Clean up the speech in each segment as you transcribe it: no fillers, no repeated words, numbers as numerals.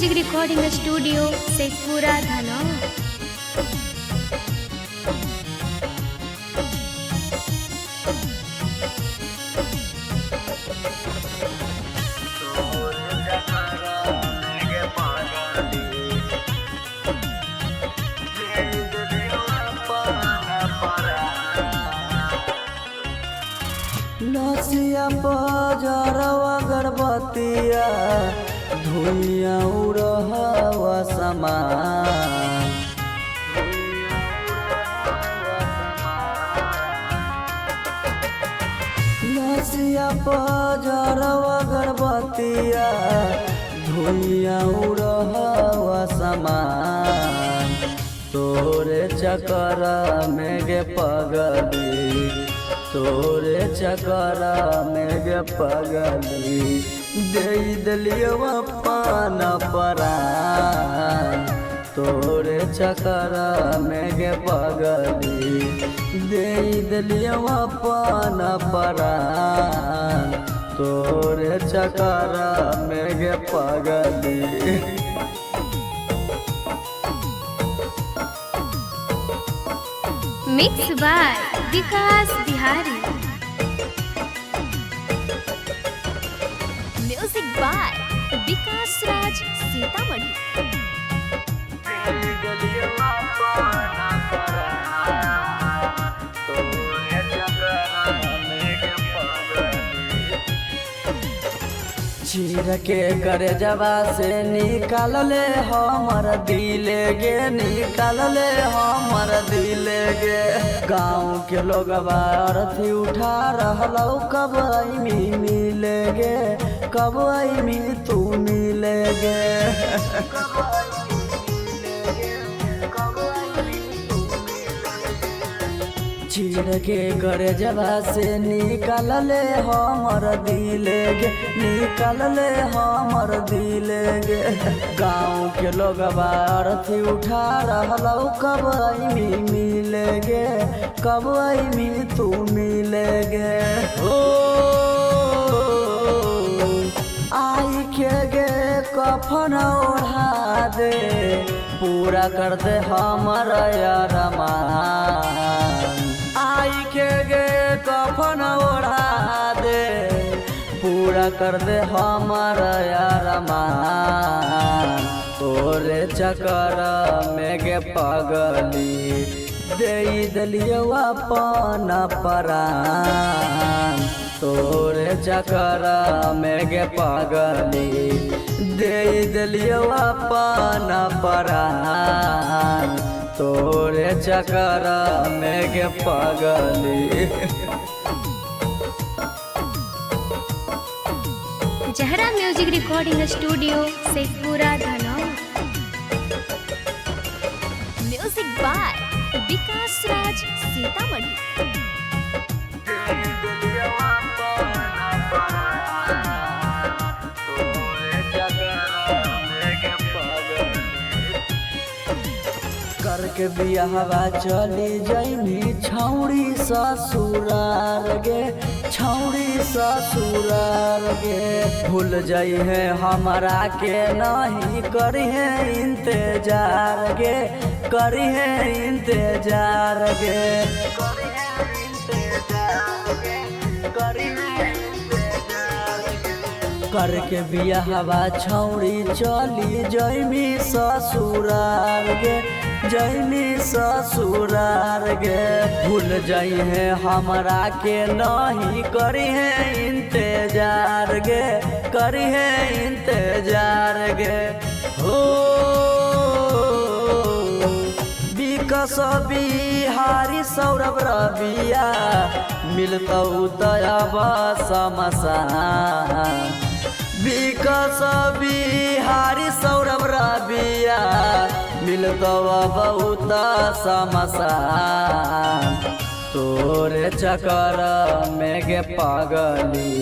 Music recording studio Sheikhpura Dhanaur. नसिया पजरवा गणपतिया धुइया उड़हवा समान। नसिया पजरवा गणपतिया धुइया उड़हवा समान। तोरे चक्कर में गे पगली, तोरे चक्कर में गे पगली, दे दिलियवा पान परान। तोरे चक्कर में गे पगली, दे दिलियवा पान परान। तोरे चक्कर में गे पगली। Mix by Vikas Bihari. Music by Vikas Raj Sitamarhi. चीर के करे जबा से निकाल ले हमर दिल गे, निकाल ले हमर दिल गे। गाँव के लोग अर्थी उठा रहलौ, कब अइमी मिले गे, कब अइमी तू मिले गे। चीर के करे जबा से निकाल ले हमर दिल गे, निकाल ले हमर दिल गे। गाँव के लोग अर्थी उठा रहलौ, कब अइमी मिले गे, कब अइमी तू मिले गे। हो आई के गे कफन ओढ़ा दे, पूरा कर दे हमर अरमान। आई के गे कफन ओढ़ा दे, पूरा कर दे हमर अरमान। तोरे चक्कर में गे पगली, दे दिलियवा पान परान। तोरे चक्कर में गे पगली, दे दिलियवा पान परान। तोरे चक्कर में गे पगली। Zahra music recording studio Sheikhpura Dhanaur. Music by Vikas Raj Sitamarhi. करके बियाहवा चली जैमी छौड़ी ससुरार गे, छौड़ी ससुरार गे। भूल जाई है हमारा के नहीं करी है इंतजार गे, करी है इंतजार गे। करके बियाहवा छौड़ी चली जैमी ससुरार गे, जैमी ससुरार गे। भूल जाई है हमारा के नहीं करी है इंतजार गे, करी है इंतजार गे। हो विकास बिहारी सौरभ रबिया, मिलतौ तब समसान। विकास बिहारी सौरभ रबिया, मिलतौ बहुत समसान। तोरे चक्कर में गे पगली,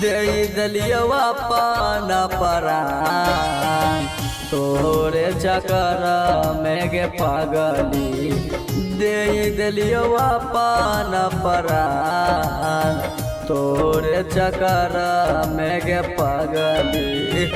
दे दिलियवा पान परान। तोरे चक्कर में गे पगली, दे दिलियवा पान परान। तोरे तोरे चक्कर में गे पगली।